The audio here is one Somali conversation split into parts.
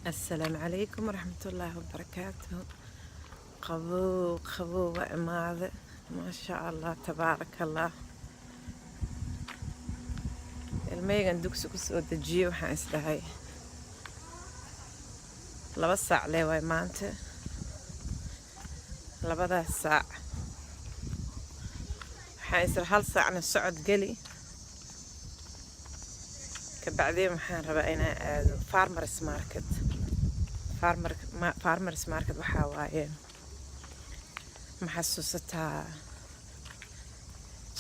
Assalaamu calaykum waraxmatullaahi wabarakaatuhu. Qabow qabow waa imaade, maasha Allah, tabaaraka Allah. Ilmeygan dugsi kusoo dejiyey, waxaan isdhahay 2 saac lee waay maanta. Labadaas saac waxaan isra hal saacna socod geli, kabacdeen waxaan rabaa inaan aado farmers market. Farmers market waxaa waaye, ma xasuusataa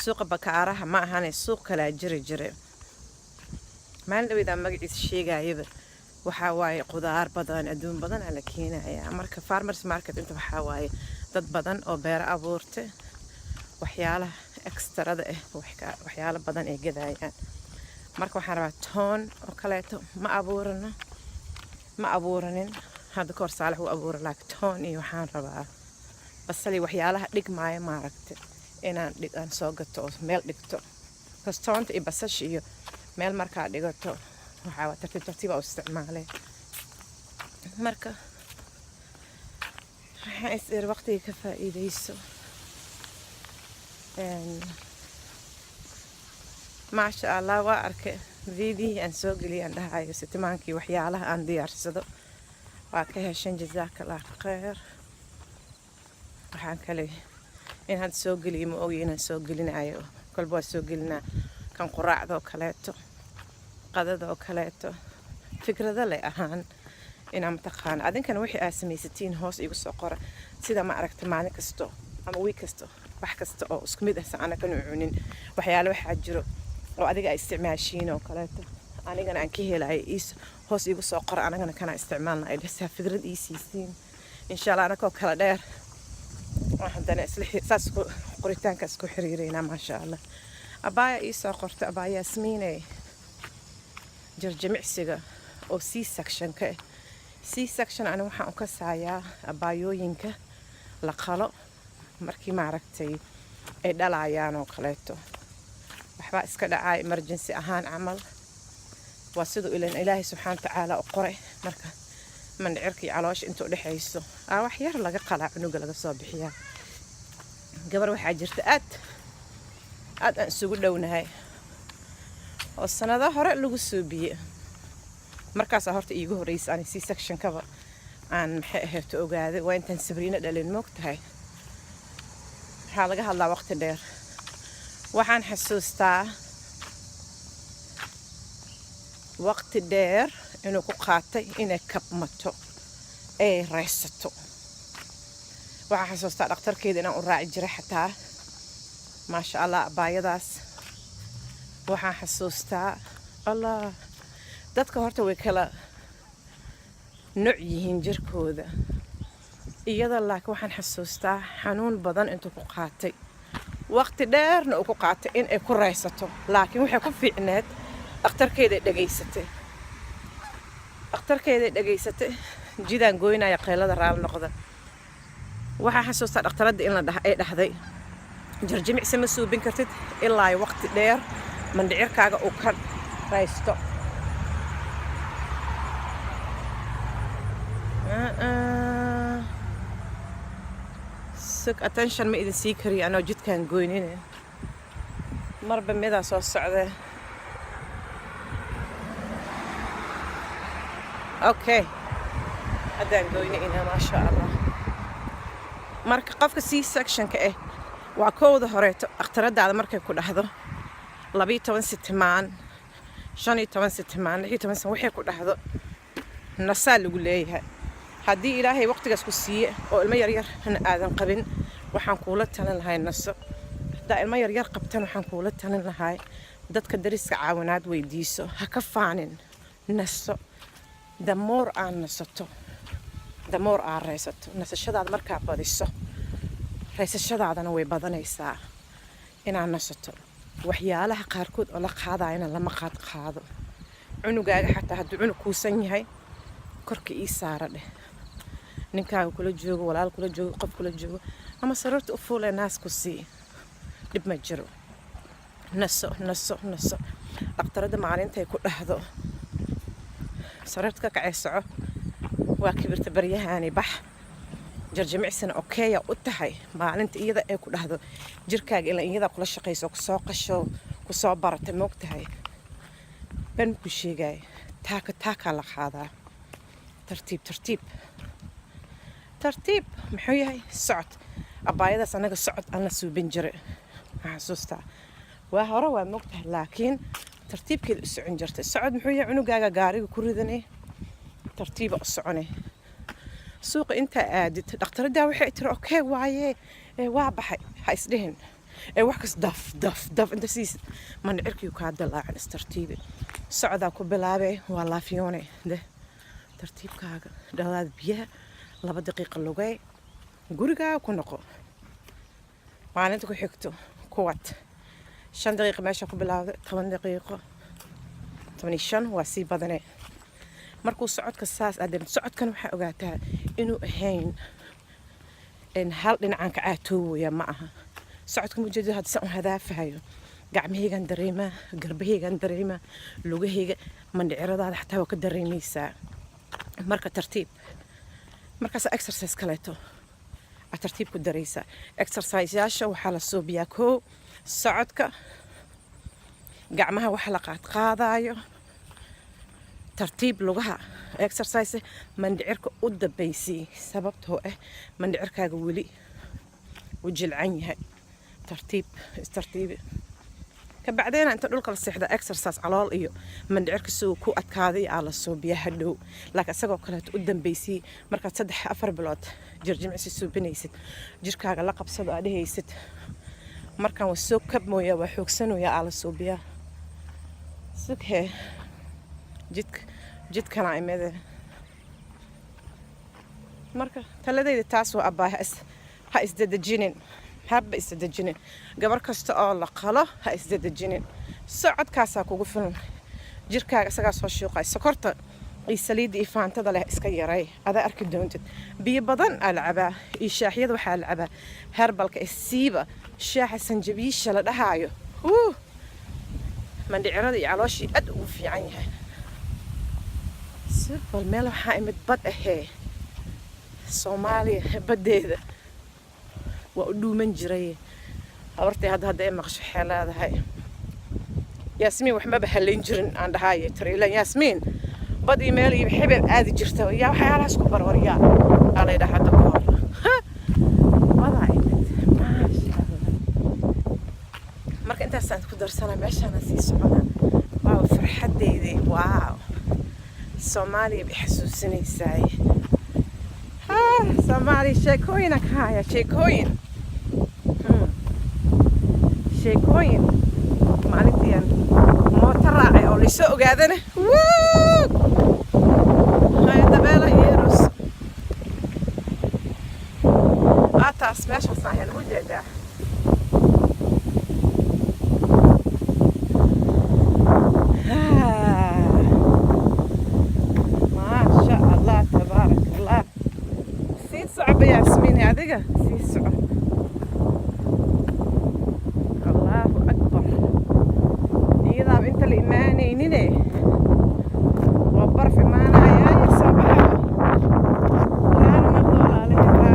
suuqa Bakaaraha? Ma ahane, suuq kalaa jiri jire, maalin dhaweydaan magaciisa sheegayaba. Waxaa waaye qudaar badan, adduun badan aa la keenayaa. Marka farmers market inta waxaa waaye dad badan oo beero abuurta, waxyaalaha extrada ah, waxyaalo badan ay gadayaan. Marka waxaan rabaa toon oo kaleeto. Ma abuurano, ma abuuranin hadda kahor. Saalax wuu abuura, laakiin toon iyo waxaan rabaa basal iyo waxyaalaha dhigmaayo, maaragta, inaan dhig aan soo gato oo meel dhigto, because toonta iyo basasha iyo meel markaa dhigato, waxaa waa tartiib tartiib aa u isticmaalee. Marka waxaan is iri waqtiga ka faa'iideyso. Maasha Allah, waa arkay videohii aan soo geliyay, aan dhahayo sitimaankii waxyaalaha aan diyaarsado, waa ka heshan, jazaaka Allah khayr. Waxaan kale in hadda soo geliyo, ma ogi inaan soo gelinayo, kolba waa soo gelinaa kan quraacda oo kaleeto, qadada oo kaleeto, fikrado leh ahaan inaa mataqaana. Adinkana wixii aad samaysatiin hoos igu soo qora, sida ma aragta, maalin kasto ama wiig kasto wax kasta oo isku mid ah sa anakan u cunin. Waxyaalo waxaa jiro oo adiga ay isticmaashiin oo kaleeto, anigana aan ka helayo, hoos igu soo qora, anagana kana isticmaalna ay dhasaa, fikrad ii siisiin, insha Allah. Anakoo kala dheer oo haddana isla saas qoritaankaas ku xiriireynaa, maasha Allah. Abaaya ii soo qorta, abaaya Yasmiine, jarjimicsiga oo C section ka ah. C section ani waxaan u kasayaa abaayooyinka la qalo markii, maaragtay, ay dhalayaan oo kaleeto, waxbaa iska dhacaa, emergency ahaan camal. Waa siduu ilan Ilaahay subxaana watacaala u qoray. Marka mandhicirka iyo caloosha inta udhexayso aa wax yar laga qalaa, cunuga laga soo bixiyaa. Gabar waxaa jirta aad aad aan isugu dhownahay oo sanado hore lagu suubiye. Markaasaa horta iigu horreysay ani C sectionkaba aan, maxay ahayd, ogaaday, waa intaan Sabriino dhalin, moog tahay. Waxaa laga hadlaa waqti dheer. Waxaan xasuustaa waqti dheer inuu ku qaatay inay kabmato, ay raysato. Waxaan xasuustaa dhakhtarkeeda inaan u raaci jiray xataa, maasha Allah, abaayadaas. Waxaan xasuustaa, Allah, dadka horta way kala noc yihiin jirkooda iyada, laakiin waxaan xasuustaa xanuun badan intuu ku qaatay, waqti dheerna uu ku qaatay in ay ku raysato. Laakiin waxay ku fiicneed dhakhtarkeeday dhegaysatay, dhakhtarkeeday dhegaysatay. Jidaan goynaya, qaylada raal noqda. Waxaan xasuustaa dhakhtaradda in la dhah ay dhahday, jarjimicsi ma suubin kartid ilaa waqti dheer mandhicirkaaga uu ka raysto. Sug, attention ma idin sii kariyo anoo jidkaan goynine, marba midaa soo socdee. Okay, haddaan goynaynaa, maasha Allah. Marka qofka C sectionka ah, waa kowda horeeto, dhakhtaradaada markay ku dhahdo 12 sitimaan, 15 sitimaan, 16 san, waxay ku dhahdo nasaa lagu leeyahay. Haddii Ilaahay waqtigaas ku siiye oo ilmo yaryarna aadan qabin, waxaan kuula talin lahay naso. Haddaa ilmo yaryar qabtan, waxaan kuula talin lahay dadka dariska caawinaad weydiiso, ha ka faanin, naso. The more aad nasato, the more aad raysato. Nasashadaada markaa badiso, raysashadaadana way badanaysaa. Inaad nasato, waxyaalaha qaarkood oo la qaadayana lama qaad qaado. Cunugaaga xataa hadduu cunug kuusan yahay, korka ii saara dheh. Ninkaaga kula joogo, walaal kula joogo, qof kula joogo, ama sariirta u fuulee, naas ku sii, dhib ma jiro. Naso, naso, naso. Dhakhtaradda maalintay ku dhahdo sariirta ka kacay, soco. Waa kibirta baryahaani, bax jarjimicsina okay-a u tahay. Maalinta iyada ee ku dhahdo jirkaaga, ilaa iyada kula shaqayso, kusoo qasho, kusoo barata, moog tahay, ban ku sheegaya, taaka taakaa la qaadaa, tartiib tartiib tartiib. Muxuu yahay socod abbaayadaas? Annaga socod aan la suubin jiray, waxaan xasuustaa waa hore, waa moogtahay, laakiin tartiibkeeda u socon jirtay. Socod muxuu yahay? Cunugaaga gaariga ku ridanay, tartiiba u soconay. Suuqa intaa aadid, dhakhtaraddaa waxay tiri okay waaye, waa baxay, ha isdhihin ee wax kas daf daf daf inta siisid mandhicirkii kaa dalaacin. Istartiibi, socdaa ku bilaabee, waa laafiyoone de. Tartiibkaaga dhalaad biyaha, 2 daqiiqa lugee, gurigaaga ku noqo. Maalinta ku xigto kuwad 5 daqiiqa meesha ku bilaawda, 10 daqiiqo, 15 waa sii badane. Markuu socodka saas aad socodkan, waxaa ogaataa inuu ahayn hal dhinacaan ka caatoowaya ma aha. Socodka mujeedada hadda saan u hadaafahayo, gacmahaygan dareemaa, garbahaygan dareemaa, lugahayga, mandhiciradaada xataa waa ka dareemaysaa. Marka tartiib markaas exercise kaleeto aad tartiib ku daraysaa. Exerciseyaasha waxaa la suubiyaa koo socodka, gacmaha waxa la qaadqaadaayo, tartiib lugaha exercise, mandhicirka u dambaysay, sababtoo ah mandhicirkaaga weli wuu jilcan yahay. Tartiib istartiibi, kabacdeena inta dhulka la seexda, exercise calool iyo mandhicirka si uu ku adkaaday aa la suubiyaa hadhow. Laakiin isagoo kaleeto u dambaysay markaad 3-4 bilood jirjimicsi suubinaysid, jirkaaga la qabsado aa dhehaysid, markaan waa soo kabmooya, waa xoogsanooya, aa la suubiyaa. Sughe, jidka jidkana imede. Marka taladayda taas waa, abbaa, ha isdadejinin, haba isdadejinin. Gabar kasta oo la qalo, ha isdadejinin. Socodkaasaa kugu filan, jirkaaga isagaa soo shuuqay. Sokorta iyo saliidda iyo faantada leh iska yaray, adaa arki doontid. Biyo badan aa la cabaa, iyo shaaxyada waxaa la cabaa herbalka ee siiba shaaxa sanjabiisha la dhahaayo. Wuu mandhicirada iyo calooshii aad ugu fiican yahay. Bal meel waxaa imid bad ahee. Soomaaliya baddeeda waa u dhuuman jiray. Habartay hadda ay maqasho, waxay leedahay, "Yaasmiin wax maba halayn jirin." Aan dhahaaye tiri, ilaan Yaasmiin bad iyo meel iyo xibel aadi jirta, yaa waxyaalahaas ku barwaryaa aa la yidhaha. Hadda ka hor badaa imid, maasha Allah. Marka intaasaan ku darsana, meeshaana sii socona. Waaw, farxaddeydii, waaw, Soomaaliya bay xasuusinaysaay. Soomaaliya sheekooyina ka haya, sheekooyin, sheekooyin. Maalintiian mooto raacay oo laysoo ogaadana, wuu haya dabeela yeeros. Waa taas meeshaas ayaan u jeedaa. Maasha Allah, tabaarak Allah. Sii socoba Yaasmiine, adiga sii soco. Allahu akbar, iyadaaba inta la imaanaynine waa baraf imaanaya. Soo baxaba, raali noqdo walaalahay, raali noqdo.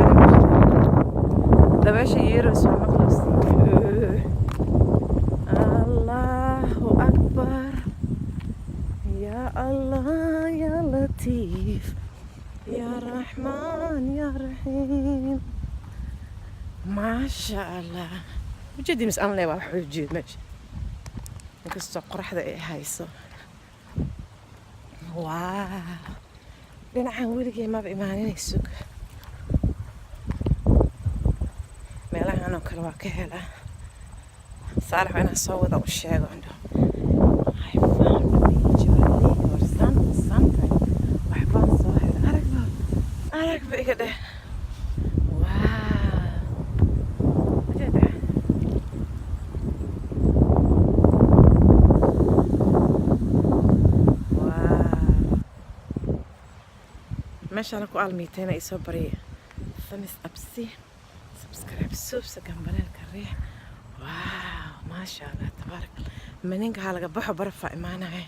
Dabeesha yeeros waa maqlaysi. Allahu akbar, ya Allah, ya Latiif, ya Raxmaan, ya Raxiim. Maasha Allah, ujeedii mis aan leewaa wax ujeed meesha, inkastoo qoraxda ay hayso. Waa dhinacan weligay maba imaaninayso. Meelahan oo kale waa ka helaa. Saalax waa inaan soo wada u sheego, indho, "I found a beach or a lake or something." Waxbaan soo helay, aragba, aragba iga dheh. Wow, ujeedaa? Wow, meeshaana ku aalmiitayna isoo barya. Thumbs up si, subscribe suubsa, gambaleelka riix. Wow, maasha Allah, tabaarak. Maninka ha laga baxo, barafaa imaanaya.